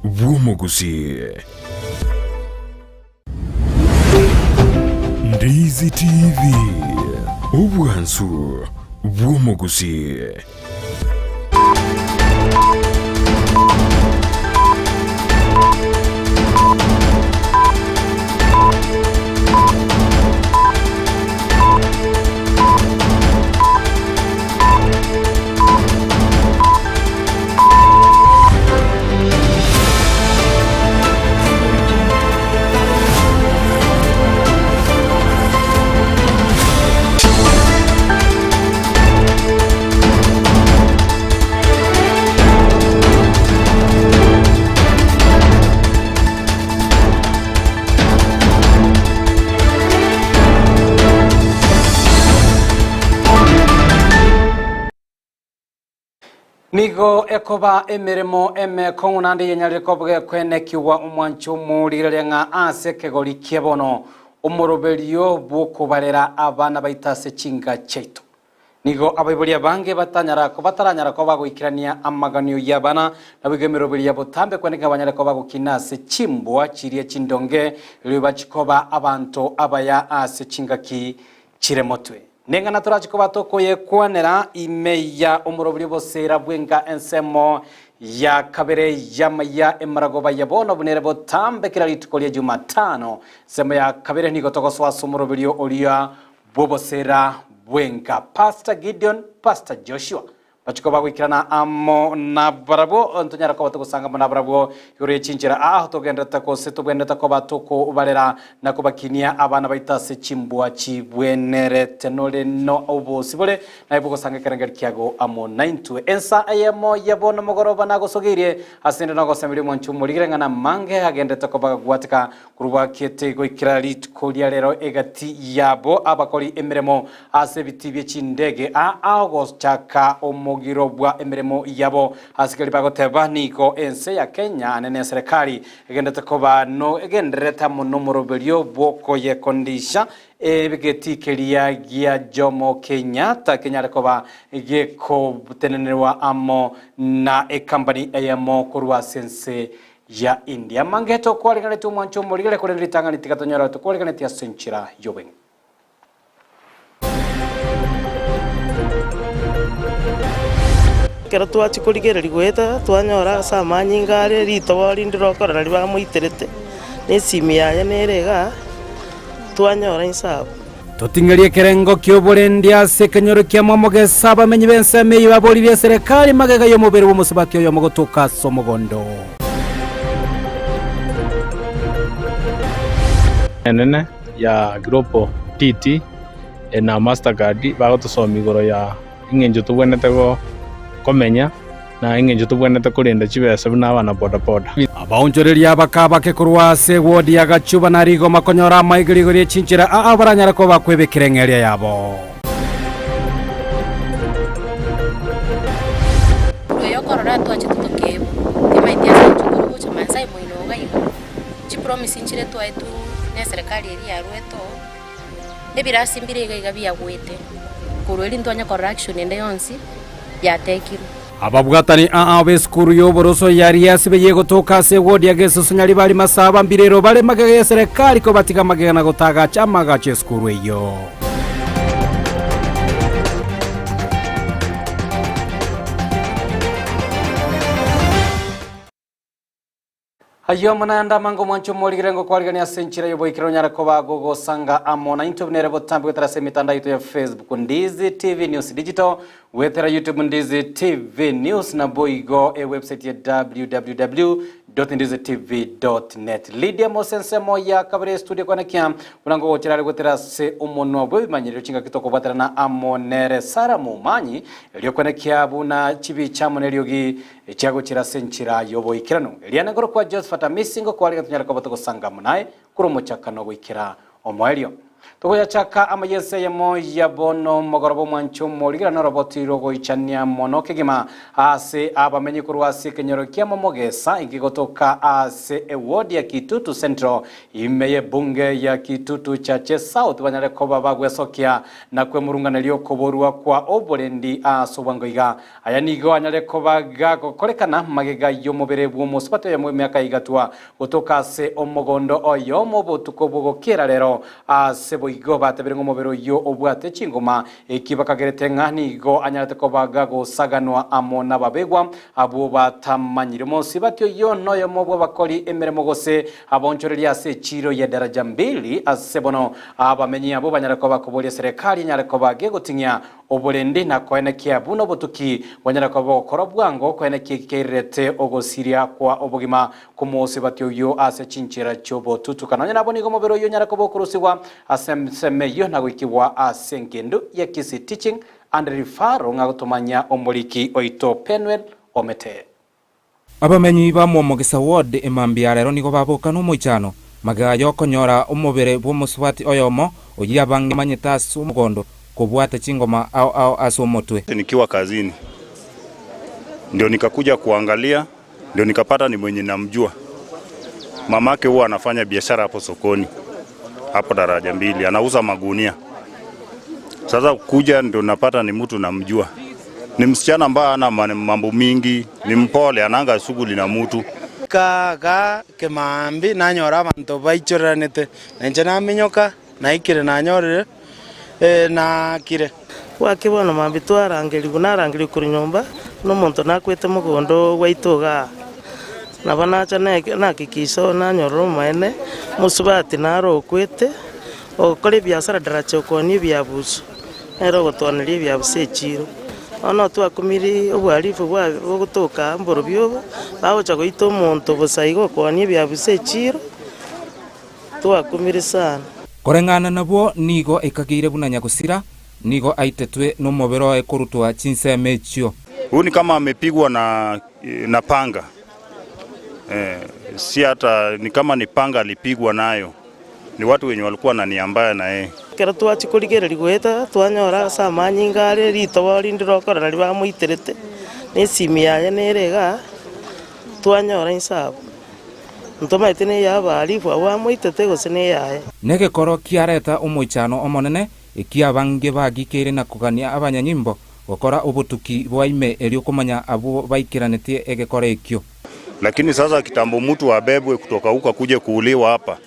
bw'omogusii. Ndizi TV, obwansu bw'omogusii. Nigo ekoba emeremo emekong'u naende yenyarire koba gekwenekigwa omwancho omorigereria ng'a ase ekegori kia bono omoroberio bw'okobarera abana baito ase chinka chiaito. Nigo abaibori abange batanyara bataranyara koba bagoikerania amaganio y'abana, naboigo emeroberio ya botambe kweneka banyare koba bagokina ase chimbwa chiria chindonge, erio bachie koba abanto abaya ase chingaki chire motwe. Neng'ana torache koba tokoyekwanera ime ya omoroberio boseera bw'enka ensemo ya kabere y'amaya emaragoba ya bono buna ere botambe kera rituko ria Jumatano. Ensemo ya kabere nigo togosoa ase omoroberio oria bw'oboseera bw'enka. Pastor Gideon, Pastor Joshua bachia koba goikerana amo nabarabwo, ntonyare koba togosanga amo nabarabwo igoro ye chinchera aa togenderete gose tobwenerete koba tokobarera na kobakinia abana baito ase chimbwa chibwenerete. Nore no obosibore naye bogosanga ekerengeri kiago amo naintwe. Ensa eyemo ya bono mogoroba nagosogeirie ase inde nogosemeria omwancho omorigere ng'a namange agenderete koba gagwateka Korwa gete goikera rituko ria rero egati yabo abakori emeremo ase ebitii bie chindege aa gochaka omogiro bwa emeremo yabo. Asikari bagoteba nigo ense ya Kenya ane neserekari egendete koba no egendererete amo nomoroberio bwokoyekondisha egetii keria gia Jomo Kenyatta kenyare koba gekotenenerwa amo na ekampani eyemo korwa ase ense ya India. Amange tokwariganetie omwancho omorigere, korende ritang'ani tiga tonyore tokwariganetie ase enchera y'obweng'e. Ekero twachia korigereria goeta, twanyora ase amanyinga are ritogo rinde rokorora riria bamoiterete, na esimi yaye nere igaa, twanyora inse abwo. Toting'erie ekerengo ki'oborendi ase ekenyoro kia Mwamogesa, abamenyi b'ensemo eyio baboririe eserekari magega y'omobere bw'omosubati oyomo gotoka ase omogondo. Enene ya Global TT na Mastercard bagotosomia igoro ya eng'encho tobwenerete komenya. Na engencho tobwenerete korenda chibesa buna abana bodaboda. Abaonchoreria abake abake korwa ase ewodi ya Gachuba na Rigoma konyora amaiga rigori ye chinchera aa baranyare koba bakwebekera eng'eria yabo. Korwa eyo okorora twachete tokeebwa, timaeti ase inche korwa gocha Maasai moino iga iga, chipromise nchire twaetwe na eserekari eria yarwete oo, ebirasi mbire iga iga biagwete, korwa erio ntwanye korora action ende yonsi yatekirwe. Ababwatani aa b'esukuru y'oboroso ya Riasibe y'egotoka ase ewodi ya Gesusu Nyaribari Masaba mbirero bare magega y'eserekari kobatiga magega na gotagacha amagacho esukuru eyio. Ayio amo naende amange omwancho omorigere ngokwarigania ase enchera y'oboikeranu onyare koba gogosanga amo naintwe buna ere botambe goetera ase emetandao yaito ya Facebook Ndizi TV News Digital, goetera YouTube Ndizi TV News naboigo ewebsite ya www.ndizitv.net. Lydia Mose ensemo ya kabere estudio konekia buna ngogochera are goetera ase omonwa bw'ebimanyererio chingaki tokobwaterana amo nere Sarah Momanyi erio konekia buna chibicha amo neriogi Echiagochera ase enchera y'oboikeranu. Eria nengoro kwa Josephat Amisi ngokwarire tonyare koba togosanga amo naye korwa omochakano goikera omoerio. Togoyachaka amayese eyemo ya bono mogoroba omwancho omorigera noroboti rogoichania mono kegima ase abamenyi korwa ase ekenyoro kia Momogesa egegotoka ase eward ya Kitutu Central ime y'ebunge ya Kitutu Chache South banyare koba bagwesokia na kwemurunganeria okoborwa kwa oborendi ase obwango iga. Aya nigo anyare koba gagokorekana magega y'omobere bw'omosubati oyomo bw'emiaka igatwa gotoka ase omogondo oyomo obotuko bw'ogokiera rero. Ase boigo batebire ng'a omobere oyio obwate chingoma, eki bakagerete ng'a nigo anyarete koba gagosaganwa amo nababegwa abwo batamanyiri. Omosibati oyio noyomo bw'abakori emeremo gose abonchoreria ase echiiro ye Daraja Mbili. Ase bono abamenyi abwo banyare koba bakoboria eserekari enyare koba gegoting'ia Oborendi na koenekia buna obotuki bwanyare koba bogokorwa bwango koenekia eki keirerete ogosiria kwa obogima kw'omosibati oyio ase chinchera chi'obotutuka. Nonya nabo nigo omobere oyio onyare koba okorusigwa ase ensemo eyio na goikigwa ase engendu ya Kisii Teaching and Referral ng'a gotomanya omoriki oito Penuel Omete. Abamenyi ba Mwomogisa Ward emambia ya rero nigo baboka nomoichano magega yokonyora omobere bw'omosubati oyomo oyio abange bamanyete ase omogondo kobwata chingoma ao ao ase omotwe. Nikiwa kazini ndio nikakuja kuangalia ndio nikapata ni mwenye namjua. Mamake huwa anafanya biashara hapo sokoni hapo daraja mbili anauza magunia. Sasa kuja ndio napata ni mtu namjua. Ni msichana ambaye ana mambo mingi, ni mpole, ananga shughuli na mtu. Kaga kemambia nanyora abanto baichoreranete, na inche naminyoka, naikire nanyorire, ee, naakire. Gwake bono mambia twarangerigwe, narangerigwe korwa nyomba, na omonto nakwete mogondo gwaito igaa. Nabo nacha nakikisa oo nanyorora omoene, mosubati naro okwete, ogokora ebiasara daraja okoonia ebiabuso, nere ogotwaneria ebiabuso echiro. Bono twakumirie obohalifu bwa bogotoka aa mborobio obo, bagocha goita omonto bosa iga okoonia ebiabuso echiro, twakumire sana. Koreng'ana nabwo nigo ekageire buna nyagosira nigo aitetwe nomobere oye korutwa chinsemo echio. Huyu ni kama amepigwa na, na panga eh, si hata ni kama ni panga alipigwa nayo, ni watu wenye walikuwa na nia mbaya na yeye. Ekero twachia korigereria goeta, twanyora ase amanyinga are ritobo rinde rokora nario bamoiterete, na esimi yaye nere igaa, twanyora inse abwo. Ntomaete neya abahalifu abwo bamoitete gose neyaye. Negekoro kiareta omoichano omonene, ekiabange bagikeire na kogania abanyanyimbo gokora obotuki bwa ime erio komanya abwo baikeranetie egekoro ekio. Lakini sasa kitambo mtu abebwe kutoka huko akuje kuuliwa hapa,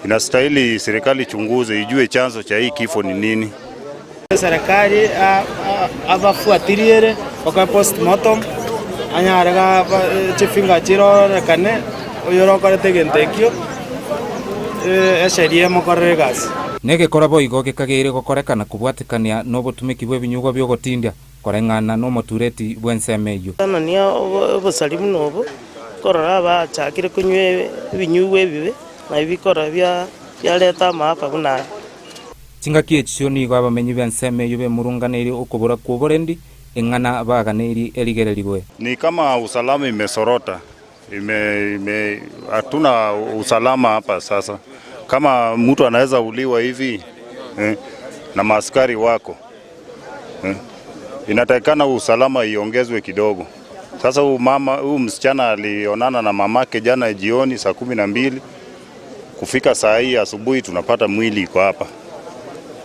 inastahili serikali ichunguze ijue chanzo cha hii kifo ni nini. Eserekari abafuatirie ere bakore postmortem anyare chifinger chirorekane oyorokorete egento ekio esheria emokorere egasi. Negekora boigo gekageire gokorekana kobwatekania nobotumeki bw'ebinyugwa bi'ogotindia, koreng'ana nomotureti bw'ensemo eyio. Anania obosari buna obo, korora abachakire konywa ebinyugwa ebibe, na ebikora biareta amaafa buna aya. Chingaki echio nigo abamenyi b'ensemo eyio bemurunganeirie okobora kw'oborendi, eng'ana baganeirie erigererigwe. Ni kama usalama imesorota, ime, ime, hatuna usalama hapa sasa. Kama mtu anaweza uliwa hivi eh, na maaskari wako eh, inatakikana usalama iongezwe kidogo. Sasa huyu mama, huyu msichana alionana na mamake jana jioni saa 12 kufika saa hii asubuhi tunapata mwili iko hapa.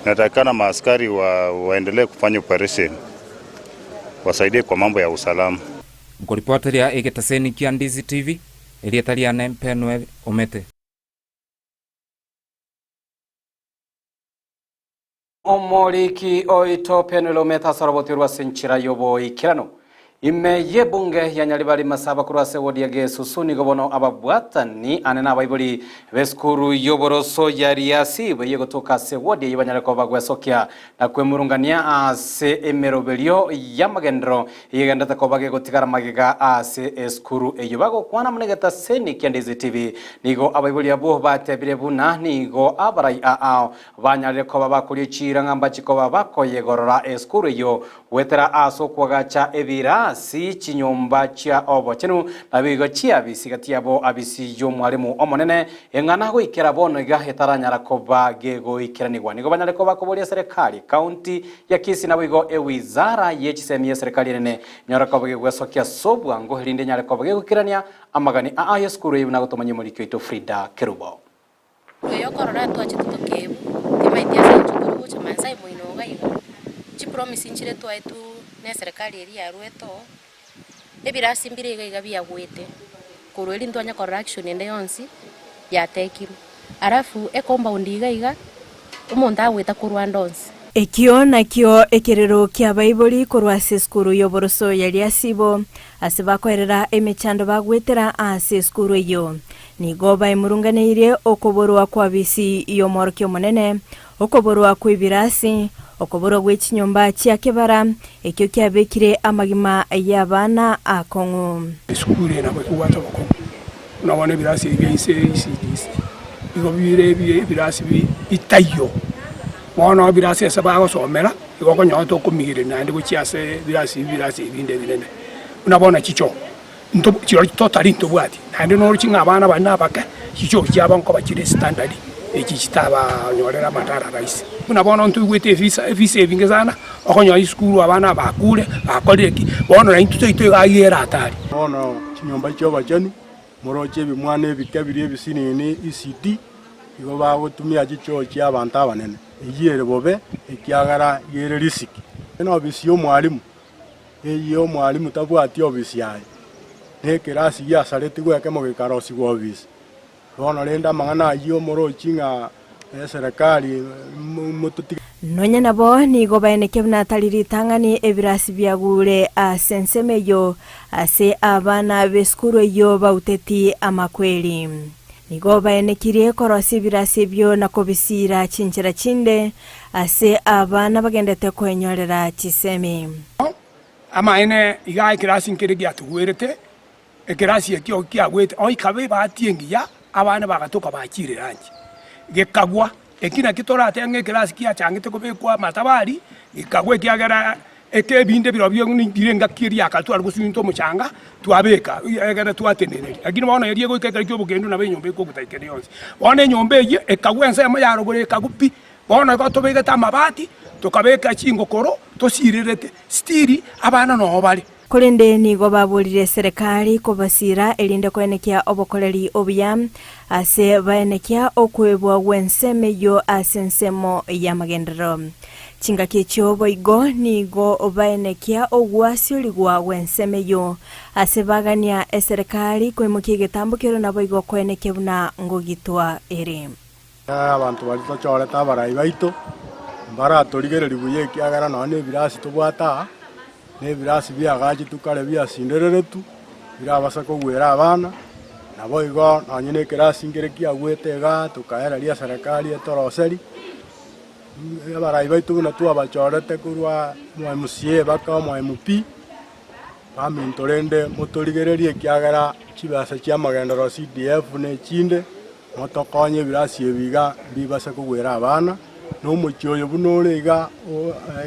Inatakikana maaskari wa, waendelee kufanya operation wasaidie kwa mambo ya usalama. Nkoripoteria egetaseni kia Ndizi TV, erieta riane Mpenuel Omete. Omoriki oito Penuel Omete ase oroboti rwa ase enchera y'oboikeranu ime y'ebunge ya Nyaribari Masaba korwa ase ewodi ya Gesusu nigo bono ababwatani ane na abaibori b'esukuru y'oboroso ya Riasi baiye gotoka ase ewodi eyio banyare koba bagwesokia na kwemurungania ase emeroberio y'amagenderero eyegenderete koba gegotigara magega ase esukuru eyio. Bagokwana buna egetaseni kia Ndizi TV nigo abaibori abwo batebire buna nigo abarai ao banyarire koba bakoria chiira ng'a mbachi koba bakoyegorora esukuru eyio goetera ase okoagacha ebirasi. ebirasi, chinyomba chia obochenu, naboigo chiabisi gati yabo abisi y'Omwalimu Omonene, eng'ana goikera bono iga etaranyara koba gegoikeranigwa. Nigo banyare koba koboria eserekari, county ya Kisii naboigo ewizara ye chisemi y'eserekari enene nyore koba gegwesokia ase obwango erinde enyare koba gegoikerania amagani aa y'esukuru eye buna gotomanyia omoriki oito Frida Kerubo. Oyo okorora twachete tokeebwa, timaeti ase inche okori gocha Maasai moino iga iga, chipromise nchire twaetwe na eserekari eria yarwete oo, ebirasi mbire iga iga biagwete, korwa erio ntwanya korora action ende yonsi yatekirwe. Alafu ecompound iga iga, omonto agoeta korwa ande onsi. Ekio nakio ekerero ki'abaibori korwa ase esukuru y'oboroso ya Eliasibo, ase bakoerera emechando bagwetera ase esukuru eyio. Nigo baemurunganeirie okoborwa kw'abisi y'omworokia omonene, okoborwa kw'ebirasi, okoborwa gwe chinyomba chia kebara, ekio kiabekire amagima y'abana akong'u. Esukuru eye nabo ekobwata obokong'u, buna bono ebirasi ebi bia inse ECDC, nigo bire ebirasi bitaiyo. Bono ebirasi ase bagosomera, igo okonyora tokomigereria naende gochia ase ebirasi ebirasi ebinde ebinene. Buna bono chichoo, nto chirochio totari ntobwati, naende noroche ng'a abana baria nabake, chichoo chiabo nkoba chire standard, echi chitabanyorera amadara rahisi. Buna bono ntoigwete efisa efisa ebinge sana, okonyora esukuru abana abakure, bakorire ki, bono naintwe seito iga aywo ere hatari. Bono chinyomba chi'obochenu, moroche ebimwana ebike biria ebisinini ECD, igo bagotumia chichoo chi'abanto abanene. Eyio ere bobe, ekiagera iga ere risiki. Enobisi y'omwalimu, eyio omwalimu tabwati obisi yaye, na ekerasi giasaretigwe ekemo gekarosigwa obisi. Bono rende amang'ana ayio morochi ng'a eserekari mototige. Nonya nabo nigo baenekia buna tari ritang'ani ebirasi biagure ase ensemo eyio ase abana b'esukuru eyio bauteti amakweri. Nigo baenekirie korosia ebirasi ebio na kobisiira chinchera chinde ase abana bagendete koenyorera chisemi. Amaene iga ekerasi nkere giatogwerete, Ekerasi ekio kiagwete oikaba ebahati engiya, abana bagatoka bachiire ranchi. Gekagwa, eki nakio toratebe ng'a ekerasi kiachangete kobekwa amatabari, gekagwa ekiagera eke ebinde birobio bire engaki eria ya kare tware gosunyuta omochanga, twabeka egere twateneneria. Lakini bono eria egoika ekero kia obokendu nabo enyomba ekoguta ekere yonsi. Bono enyomba eyio ekagwa ensemo ya rogoro ekagwa pi, bono igo tobegete amabati, tokabeka chingokoro, tosirerete, still abana noo bare. Korende nigo baborire eserekari kobasiira erinde koenekia obokoreri obuya ase baenekia okwebwa gw'ensemo eyio ase ensemo y'amagenderero. Chingaki echio boigo nigo baenekia ogwasiorigwa gw'ensemo eyio ase bagania eserekari koimokia egetambo keria naboigo koenekia buna ngogitwa ere. Abanto baria tochorete abarai baito, mbaratorigererie buya ekiagera nonya nebirasi tobwate aa, nebirasi biagachetwe kare biasindereretwe, birabasa kogwera abana, naboigo nonya na ekerasi nkere kiagwete igaa tokaereria eserekari etoroserie, abarai baito buna twabachorete korwa omo MCA mpaka omo MP, baminto rende motorigererie ekiagera chibesa chiamagenderero CDF na echinde. Motokonye ebirasi ebi iga mbibase kogwera abana, na omochie oyo buna ore iga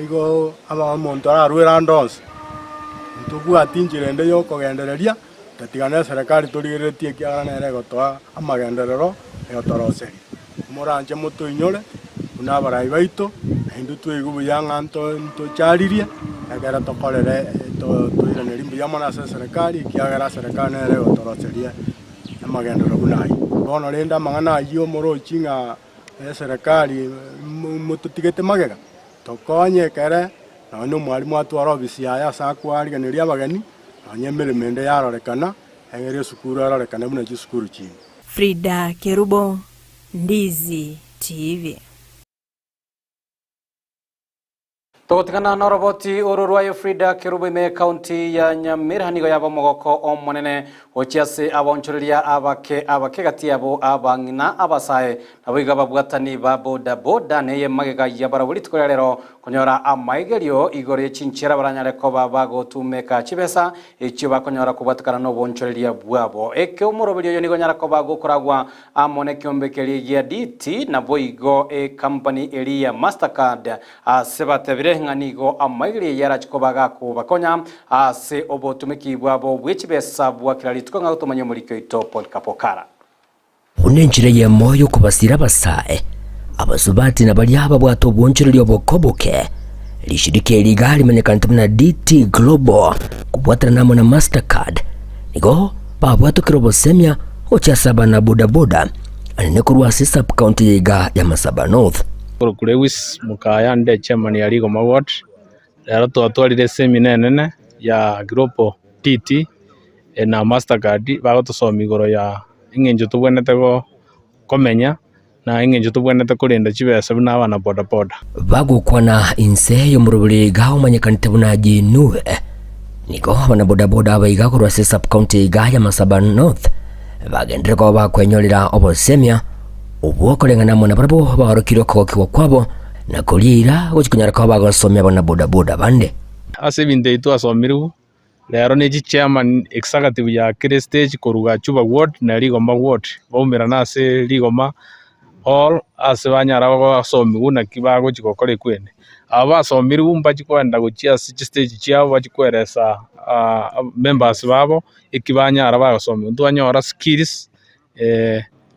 igo omonto ararwere ande onsi. Ntobwati inchera ende y'okogendereria, tatiga neserekari torigereretie ekiagera nere egotoa amagenderero egotoroseria. Moranche motoinyore buna abarai baito, naintwe tweigwe buya ng'a ntocharirie, ekero tokorere toiranerie mbuya mono ase eserekari ekiagera eserekari nere egotoroseria. amagenderero buna ayio. Bono rende amang'ana ayio morochi ng'a eserekari mototigete magega, tokonye ekere nonya omwalimu atware ofisi yaye ase akoariganeria abageni, nonya emeremo ende yarorekana, egere esukuru erorekane buna chisukuru chinde. Frida Kerubo, Ndizi TV. Togotigana noroboti oro rwa Frida Kerubo ime ekaunti ya Nyamira nigo yaba omogoko omonene gochia ase abaonchoreria abake abake gati yabo abang'ina abasae nabo iga ababwatani ba boda boda neye magega yabarabwo rituko ria rero konyora amaigerio igoro ye chinchera baranyare koba bagotumeka chibesa echio bakonyora kobwatekana nobonchoreria bwabo. Eke omoroberi oyo nigo onyara koba gokoragwa amo nekiombe keria gia DT naboigo ecompany eria ya Mastercard Ase batebire, Obobe ng'a nigo amaigereria arache koba gakobakonya ase obotumeki bwabo bwe chibesa bwa kera rituko ng'a gotomanya omoriki oito Polycarp Okara. Buna enchera eyemo y'okobasiira abasae, abasubati na baria babwate obwonchoreria obokoboke, rishirika eri iga rimanyekanete buna DT Global kobwaterana amo na Mastercard nigo babwatokire obosemia gochia ase abana bodaboda anene korwa ase sub-county eye iga ya Masaba North. Korwa Lewis Mukaya nde chairman ya Rigoma Ward, rero twatwarire esemina enene ya Global DT na Mastercard bagotosomia igoro ya eng'encho tobwenerete komenya na eng'encho tobwenerete korenda chibesa buna abana bodaboda. Bagokwana inse y'omoroberi iga omanyekanete buna Jinue, nigo abana bodaboda aba iga korwa ase sub-county iga ya Masaba North bagenderere koba bakwenyorera obosemia obwo koreng'ana amo nabarabwo baorokire okogokigwa kwabo na koria eira gochia konyara koba bagosomia abana bodaboda bande. Ase ebinto ebi twasomirigwe, Rero ne chichairman executive ya kera estage koruga Chuba ward na Rigoma ward baumerana ase Rigoma hall ase banyara gosomigwa naki bagochi gokora ekwene. Aba basomirwe mbachi kogenda gochia ase chistage chiabo bachi koeresa members babo eki banyara bagosomigwa. Ntwanyora skills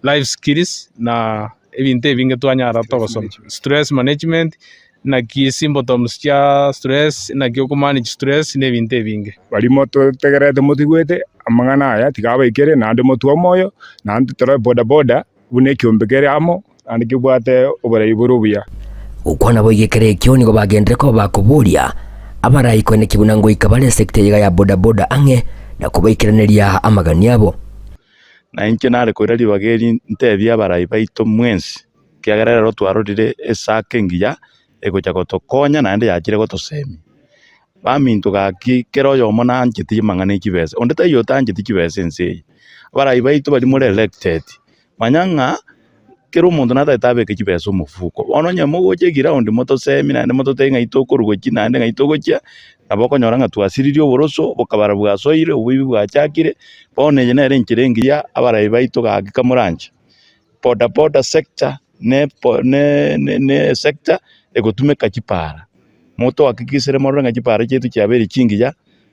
life skills na ebinto ebinge twanyara togosoma. Stress management, naki symptoms chia stress, naki oko manage stress na ebinto ebinge. Baria mototegererete motigwete amang'ana aya tiga abaikere naende motwe omoyo, naende tore bodaboda buna ekiombe kere amo, naende kebwate oborai bore obuya. Gokwana boigo ekero ekio nigo bagenderere koba bakoboria abarai koenekia buna ngoika bare esekta eyega ya bodaboda ang'e na kobaikeraneria amagani abo. Na inche nare koira ribaga eri ntebie abarai baito mwensi, ekiagera rero twarorire esaka engiya egocha gotokonya naende yachire gotosemia. Baminto gaki kera oyomo nancheti amang'ana e chibesa, onde taiyo otancheti chibesa ense eye. Abarai baito baria more elected, manya ng'a kera omonto natagete abeke chibesa omofuko. Bono onye mogocha eground motosemie naende mototebie ng'ai tokorwa gochia naende ng'ai togochia, nabo okonyora ng'a twasiririe oboroso, obokabara bwasoire, oboibi bwachakire, bono eye nere enchera engiya abarai baito gaki kamoranche. Boda boda sector ne po ne ne esector egotumeka chipara, motohakikisere morore ng'a chipara chiaito chiabeire chingiya,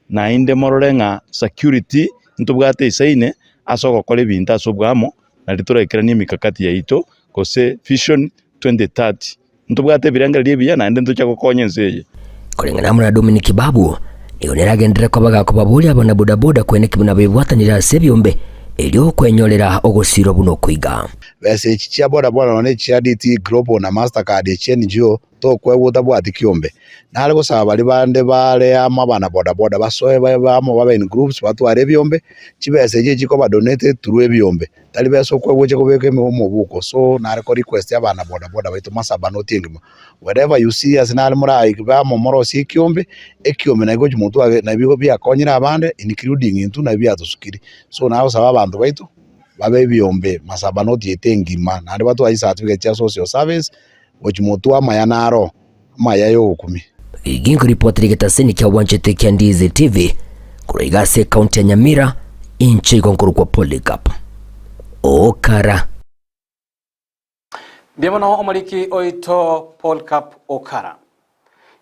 naende morore ng'a security ntobwate esaine ase ogokora ebinto ase oboamo. Nario toraikeranie emikakati yaito, gose Vision 2030. Ntobwate ebirengererio ebiya naende ntochia gokonya ense eye. Koreng'ana amo na Dominic Babu, nigo neragenderere koba gakobaboria abana bodaboda koeneki buna bebwatanire ase ebiombe erio kwenyorera ogosirwa buna okoiga. Besa echi chia bodaboda nonya nechi chia DT Global na Mastercard echi NGO tokoegwa otabwati kiombe. Nare gosaba baria bande bare amo abana bodaboda basoe babe amo babe in groups batware ebiombe, chibesa echi echikoba donated through ebiombe, tari besa okoegwa oche kobeka omobuko. So nare ko request abana bodaboda baito masaba not engima, wherever you see ase nare morabe amo morosie ekiombe, ekiombe naki gochia motware nabio biakonyire abande including intwe nabio biatosukirie. So nagosaba abanto baito babe ebiombe masaba not yaito engima naende batware chicertificate chia social service. Gochia motwe amaya naro amaya y'ogokumia. Ginko ripoti rigetaseni kia obwanchete kia Ndizi TV korwa iga ase ekaunti ya Nyamira, inche igo nkorokwa Polycarp Okara. Mbuya mono omoriki oito Polycarp Okara.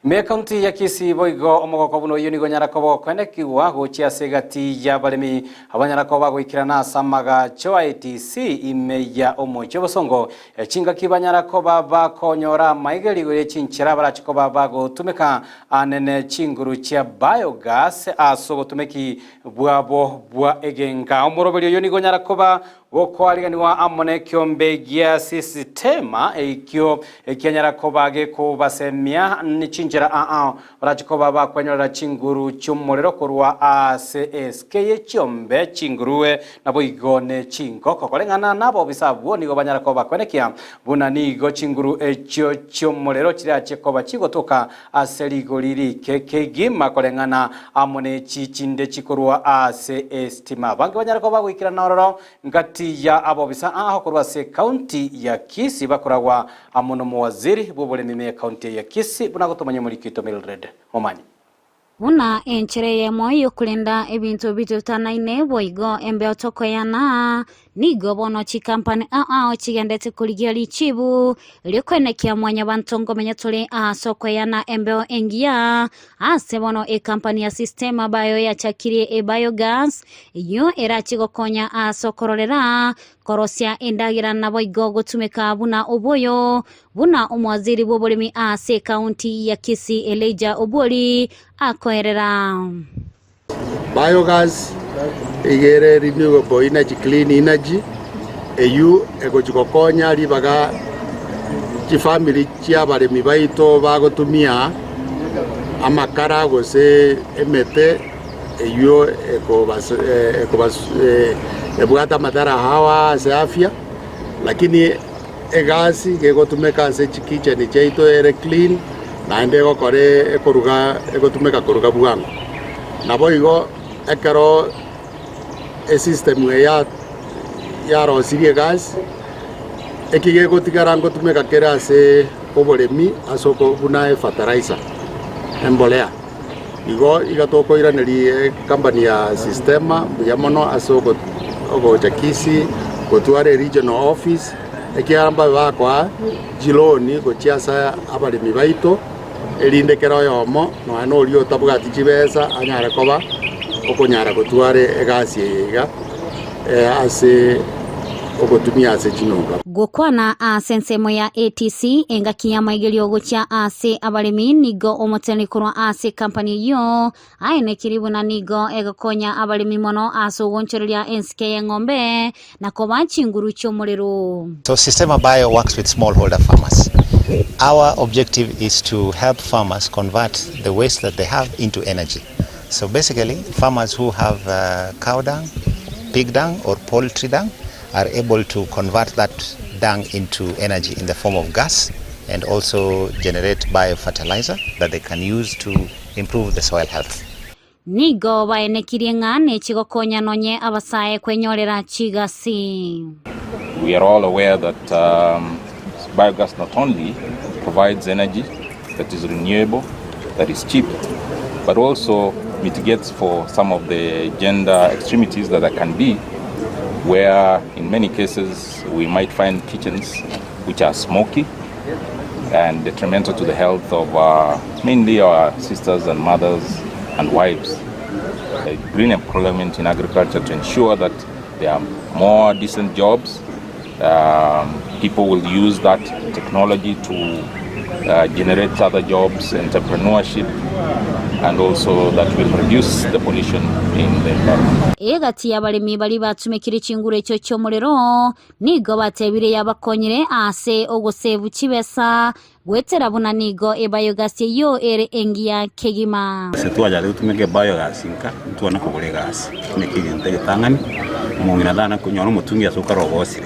Ime ekaunti ya Kisii boigo omogoko buna oyio nigo onyara koba okoenekigwa gochia ase egati y'abaremi abanyara koba bagoikerana ase amagacho a ATC ime ya omochie obosongo chingaki banyara koba bakonyora amaiga rigoro ye chinchera barache koba bagotumeka anene chinguru chia biogas ase obotumeki bwabo bwa egenka. Omoroberi oyio nigo onyara koba Gokoariganigwa amo nekiombe gia sisitema ekio ekianyara koba gekobasemia chinchera aa barache koba bakwenyorera chinguru chi'omorero korwa ase esike ye chiombe, chingurue, naboigo ne chingoko. Koreng'ana nabobisa abwo nigo banyara koba bakwenekia buna nigo chinguru echio chi'omorero chirache koba chigotoka ase rigori rike kegima koreng'ana amo ne chi chinde chikorwa ase esitima. Abange banyare koba bagoikerana ororo ngati ya abobisa aa korwa ase ekaunti ya Kisii bakoragwa amo nomowaziri bw'oboremi ime y'ekaunti eye ya Kisii buna gotomanya omoriki oito Mildred Momanyi. Buna enchera eyemo y'okorenda ebinto bitotanaine boigo embeo tokoyana, nigo bono chikampani ao ao chigendete korigia richibu ri'okoenekia mwanyabanto nkomenya tore ase okoyana embeo engiya. Ase bono ekampani ya Sistema Bio yachakirie ebiogas eyio erache gokonya ase okororera korosia endagera naboigo gotumeka buna oboyo Buna omowaziri bw'oboremi ase ekaunti ya Kisii Elijah Obwori akoerera. Biogas iga ere renewable energy, clean energy, eyio egochi gokonya ribaga chifamiri chi'abaremi baito bagotumia amakara gose emete eyio ebwate amadhara ao ase afya, lakini Egasi gegotumeka ase chikicheni chiaito ere clean naende egokora ekoruga egotumeka koruga bwango. Naboigo ekero esystem eye yarosirie egasi, eki gegotigara ngotumeka kere ase oboremi ase oko buna efertilizer, embolea. Igo iga tokoiraneria ecompany ya Sistema mbuya mono ase ogocha Kisii gotwara eregional office, ekiagera mbabe bakoa chiloan gochia ase abaremi baito, erinde kera oyomo nonya na oria otabwati chibesa anyare koba okonyara gotwara egasi eye iga ase ogotumia ase chinyomba. Gokwana ase ensemo ya ATC engaki y'amaigerio gochia ase abaremi nigo omoteneneri korwa ase ekampani eyio aenekirie buna nigo egokonya abaremi mono ase ogoonchoreria ensike y'eng'ombe na kobaa chinguru chi'omorero. So Sistema Bio works with smallholder farmers. Our objective is to help farmers convert the waste that they have into energy. So basically, farmers who have uh, cow dung, pig dung, or poultry dung are able to convert that dung into energy in the form of gas and also generate biofertilizer that they can use to improve the soil health. Nigo baenekirie ng'a nechigokonya nonye abasae kwenyorera chigasi. We are all aware that um, biogas not only provides energy that is renewable, that is cheap, but also mitigates for some of the gender extremities that there can be, where in many cases we might find kitchens which are smoky and detrimental to the health of uh, mainly our sisters and mothers and wives. A green employment in agriculture to ensure that there are more decent jobs. Um, people will use that technology to uh, generate other jobs, entrepreneurship, and also that will reduce the pollution in the environment. Egati y'abaremi baria batumekire chinguru echio chi'omorero nigo batebire yabakonyire ase ogosevu chibesa Goetera buna nigo ebiogas eyio ere engiya kegima. Ase twachate gotumeka ebiogas nka, ntwana kogora egasi. Naki egento egetang'ani, omong'ina tana konyora omotungi ase okare ogosire.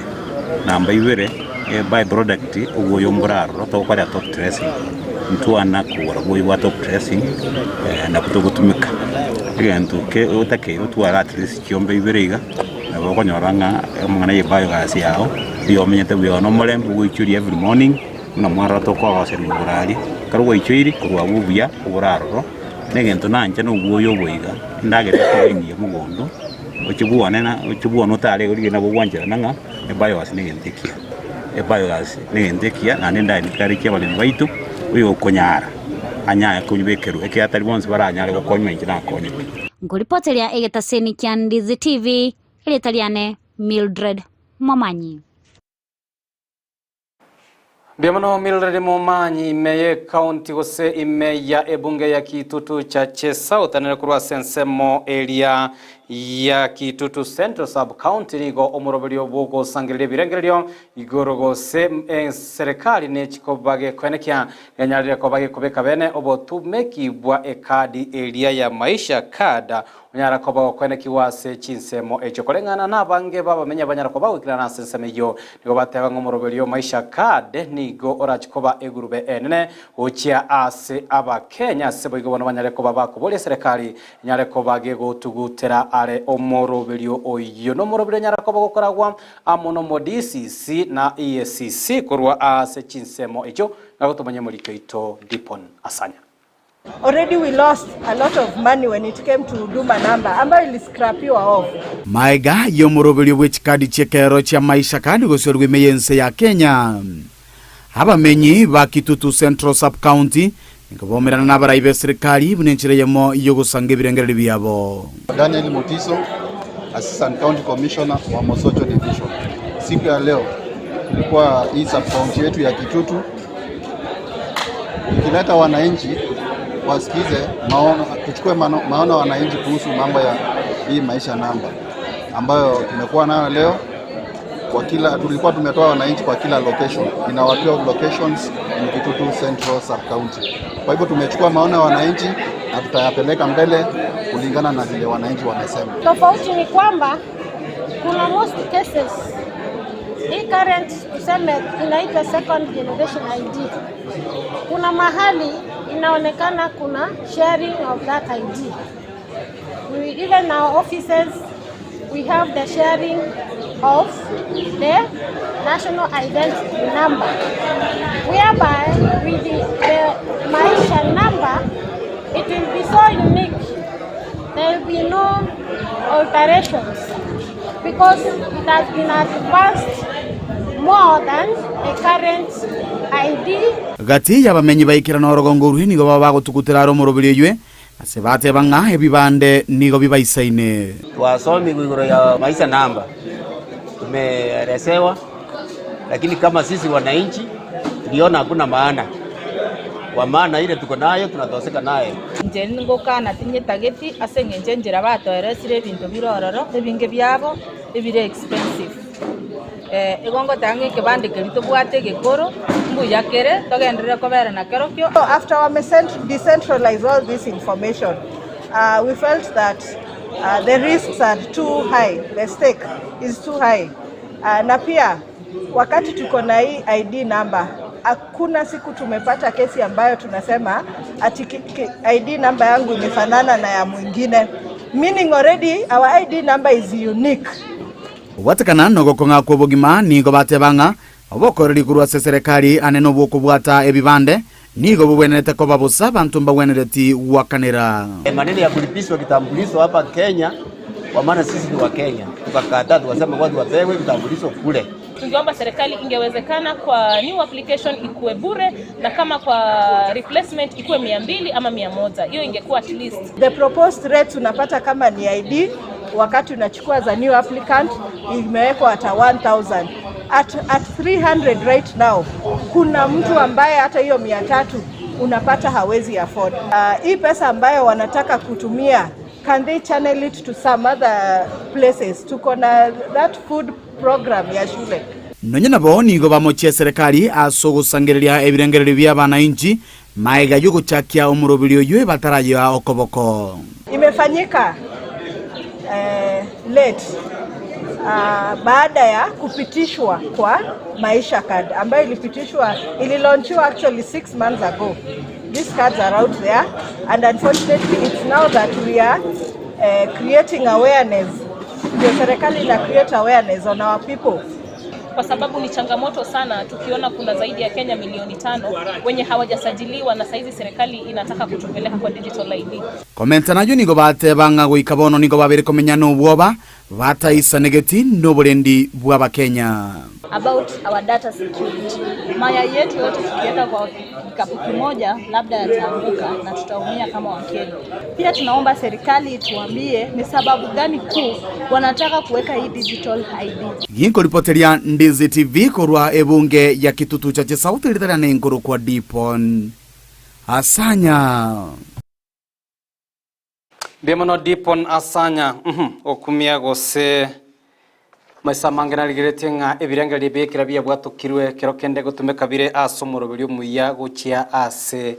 Namba ibere, e by product obwoyo mbore aroro togokorera top dressing, ntwana kogora obwoyo bwa top dressing nabwo togotumeka. Egento ke otakeire otware at least chiombe ibere iga, nabo okonyora ng'a amang'ana ya ebiogas yago, riria omenyete buya na omorembe ogoichoria every morning. Buna mwarora tokoagoserigwa igoro aria, ekero gwaichoiri korwa abwo obuya obore aroro, na egento nanche nobwoyo obo iga, endagera ekoba engiya mogondo, oche bwane na oche bwane otare igo rigiya nabo ogwancherana ng'a ebiogas na egento ekiya. Ebiogas na egento ekiya naende endagera ekare ekia abaremi baito, oyo okonyara anyare kobekerwa ekiagera tari bonsi baranyare gokonywa inche nakonyete. Nkoripoteria egetaseni kia Ndizi TV, erieta riane Mildred Momanyi. Mbuya mono Mildred Momanyi ime y'ecounty gose ime ya ebunge ya Kitutu Chache South nere korwa ase ensemo eria ya Kitutu Central Sub County nigo omoroberio bw'ogosangereria ebirengererio igoro gose eserikali nechikoba gekoenekia genyarire koba gekobeka bene obotumeki bwa ekadi eria ya Maisha Card Onyara koba gokwenekigwa ase chinsemo echio. Koreng'ana nabange b'abamenyi abanyara koba goikerana ase ensemo eyio, nigo bateba ng'a omoroberio o Maisha Card nigo orache koba egurube enene gochia ase Abakenya ase boigo bono banyare koba bakoboria eserekari enyare koba gegotugutera are omoroberio oyio. Nomoroberio onyara koba gokoragwa amo nomo DCC na EACC korwa ase chinsemo echio, ng'a gotomanye omoriki oito Dipon Asanya. Already we lost a lot of money when it came to Huduma number ambayo iliscrapiwa off. Maega y'omoroberio bwe chikadi chi'ekerero chia Maisha Card goserwa ime y'ense ya Kenya, abamenyi ba Kitutu Central Sub-County nigo baumerana nabarai b'eserikari buna enchera eyemo y'ogosanga ebirengererio biabo. Daniel Mutiso, Assistant County Commissioner wa Mosocho Division. Siku ya leo tulikuwa hii sub county yetu ya Kitutu tukileta wananchi wasikize maono, tuchukue maono ya wananchi kuhusu mambo ya hii maisha namba ambayo tumekuwa nayo leo. Kwa kila tulikuwa tumetoa wananchi kwa kila location, in our 12 locations in Kitutu Central Sub County. Kwa hivyo tumechukua maono ya wananchi na tutayapeleka mbele kulingana na vile wananchi wamesema. Tofauti ni kwamba kuna most cases hii current tuseme inaitwa second generation ID, kuna mahali inaonekana kuna sharing of that ID. We, even our offices we have the sharing of the national identity number whereby with the Maisha number it will be so unique there will be no alterations because it has been advanced more than the current ID. Gati y'abamenyi baikerana orogongo orwe nigo baba bagotugutera are omoroberi oywe, ase bateba ng'a ebibande nigo bibaisaine. Twasomigwe igoro ya maisha namba tumeelezewa, lakini kama sisi wananchi tuliona hakuna maana, kwa maana ile tuko nayo tunatoseka naye. Inche ngokana tinyetageti ase eng'encho enchera batoeresire ebinto bire ororo, ebinge biabo ebire expensive. Igo ngoteba ng'a ekebande keria tobwate egekoro, mbuya kere, togenderere kobera na kerokio. So after wame decentralize all this information, we felt that the risks are too high, the stake is too high. Na pia wakati tuko na hii ID number, hakuna siku tumepata kesi ambayo tunasema ati ID number yangu imefanana na ya mwingine, meaning already our ID number is unique. Gwatekana nogokong'a kw'obogima nigo bateba ng'a obokoreri korwa ase eserekari ane nobw'okobwata ebibande nigo bobwenerete koba bosa abanto mbagwenereti gwakanera. Maneno ya kulipishwa kitambulisho hapa Kenya, kwa maana sisi ni wa Kenya, tukakataa tukasema watu wapewe vitambulisho kule. Tungeomba serikali ingewezekana kwa new application ikuwe bure, na kama kwa replacement ikuwe 200 ama 100, hiyo ingekuwa at least. The proposed rates unapata kama ni ID wakati unachukua za new applicant imewekwa at 1000. At 300 right now kuna mtu ambaye hata hiyo 300 unapata hawezi afford. Hii pesa ambayo wanataka kutumia, can they channel it to some other places? Tuko na that food program ya shule. Nonye nabo nigo bamochia serikali ase ogosangereria ebirengererio bia abananchi maega y'ogochakia omoroberi oywo batarayoa okoboko. Imefanyika late baada ya kupitishwa kwa Maisha Card ambayo ililaunchiwa actually 6 months ago. These cards are out there and unfortunately it's now that we are creating awareness. Ndio serikali ina create awareness on our people. Kwa sababu ni changamoto sana tukiona kuna zaidi ya Kenya milioni 5 wenye hawajasajiliwa na saizi serikali inataka kutupeleka kwa digital ID. Komenta nayo nigo bateba ng'a goika bono nigo babere komenya n'obwoba bataisanegeti n'oborendi bw'Abakenya. About our data security. Mayai yetu yote tukiweka kwa kikapu kimoja labda yataanguka na tutaumia kama Wakenya. Pia tunaomba serikali ituambie ni sababu gani kuu wanataka kuweka hii digital ID. Ginkoripoteria Ndizi TV korwa ebunge ya Kitutu Chache South litara nenkuru kwa Dipon Asanya. Ndimono Dipon Asanya okumia gose maisa mange narigeretie ng'a ebirengererio bikira biabwatokirwe kero kende gotumeka bire ase omoroberi omuya gochia ase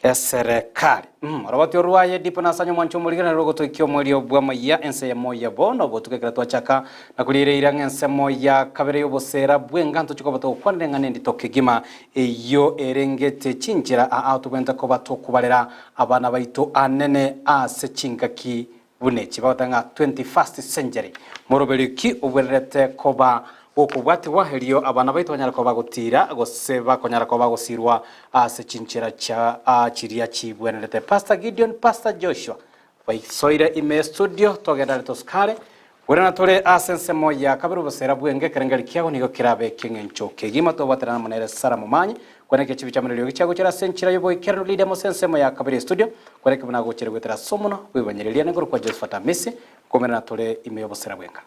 eserekari. Oroboti orwaye Dipon Asanya omwancho omorigana rogotoikia omwerio bwa maiya ense ya moya bono botukekera twachaka na kurireira ng'ense moya kabere y'obosera bw'enganto chikoba togokwanera ng'a nendi tokegima eyo erengete chinchera aa tobwente koba tokobarera abana baito anene ase chingaki Buna echi bagoteba ng'a 21st century, moroberio ki obwenerete koba gokobwatigwa erio abana baito banyare koba bagotiira gose bakonyara koba bagosirwa ase chinchera chia chiria chibwenerete. Pastor Gideon, Pastor Joshua baisoire ime estudio togendare tosukare Bwerana tore ase ensemo ya kabere obosera bw'enga ekerengeri kiago nigo kerabe eki'eng'encho kegima tobwaterana amo nere Sarah Momanyi kwenekio chibicha amo neriogi chiagochera ase enchera y'oboikeranu Lydia Mose ensemo ya kabere estudio kwenekio buna agochera goetera ase omonwa bw'ebanyereria nengoro kwa Josephat Amisi nkomerana tore ime y'obosera bw'enga.